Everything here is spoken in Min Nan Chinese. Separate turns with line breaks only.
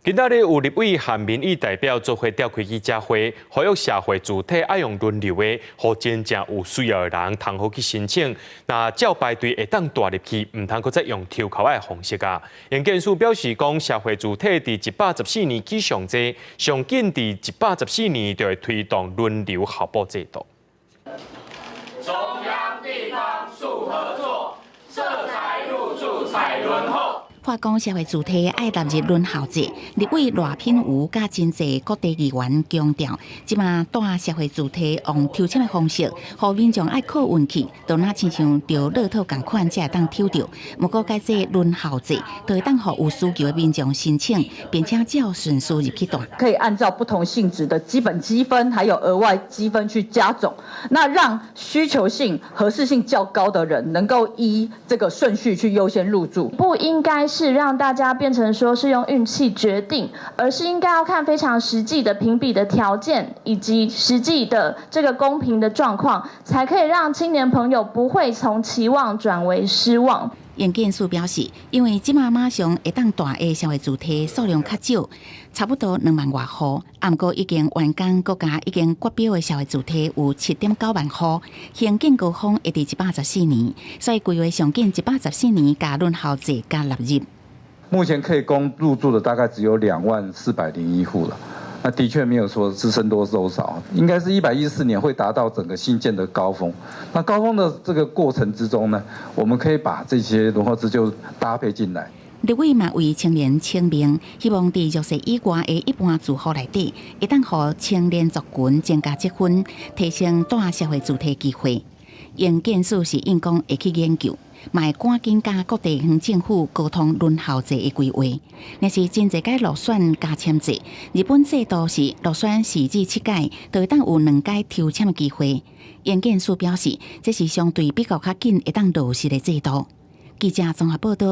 今仔日有立委和民意代表做伙召開記者會，呼籲社會住宅愛用輪流的，予真正有需要的人通好去申請。若照排隊會當蹛入去，毋通閣再用抽籤的方式啊。營建署表示講，社會住宅佇114年起上濟，上緊佇114年就會推動輪流候補制度。
中央地方速合作，社宅入住採輪候。
話講社會住宅愛納入輪候制，立委賴品妤佮真濟各地議員強調，這馬蹛社會住宅用抽籤的方式，予民眾愛靠運氣，就若親像著樂透仝款才會當抽著。毋過改做輪候制，就會當予有需求的民眾申請，並且照順序入去蹛。
可以按照不同性質的基本積分，還有額外積分去加總，那讓需求性、合適性較高的人能夠依這個順序去優先入住。
不應該是讓大家變成說是用運氣決定，而是應該要看非常實際的評比的條件，以及實際的這個公平的狀況，才可以讓青年朋友不會從期望轉為失望。
營建署表示，因為這馬馬上會當蹛的社會住宅數量較少，差不多2萬外戶，毋過已經完工、閣佮已經決標的社會住宅有7.9萬戶，興建高峰會佇114年，所以規劃上緊一百十四年共輪候制共納入。
目前可以供入住的大概只有20,401戶了，那的確沒有說是僧多粥少，應該是114年會達到整個興建的高峰。那高峰的這個過程之中呢，我們可以把這些輪候制就搭配進來。
立委嘛為青年請命，希望佇弱勢以外的一般住戶內底，會當予青年族群增加積分，提升蹛社會住宅機會。營建署是應講會去研究，嘛會趕緊佮各地方政府溝通輪候制的規劃。若是真濟改落選加籤制，日本制度是落選4至7屆，就會當有兩擺抽籤的機會。營建署表示，這是相對比較較緊會當落實的制度。記者綜合報道。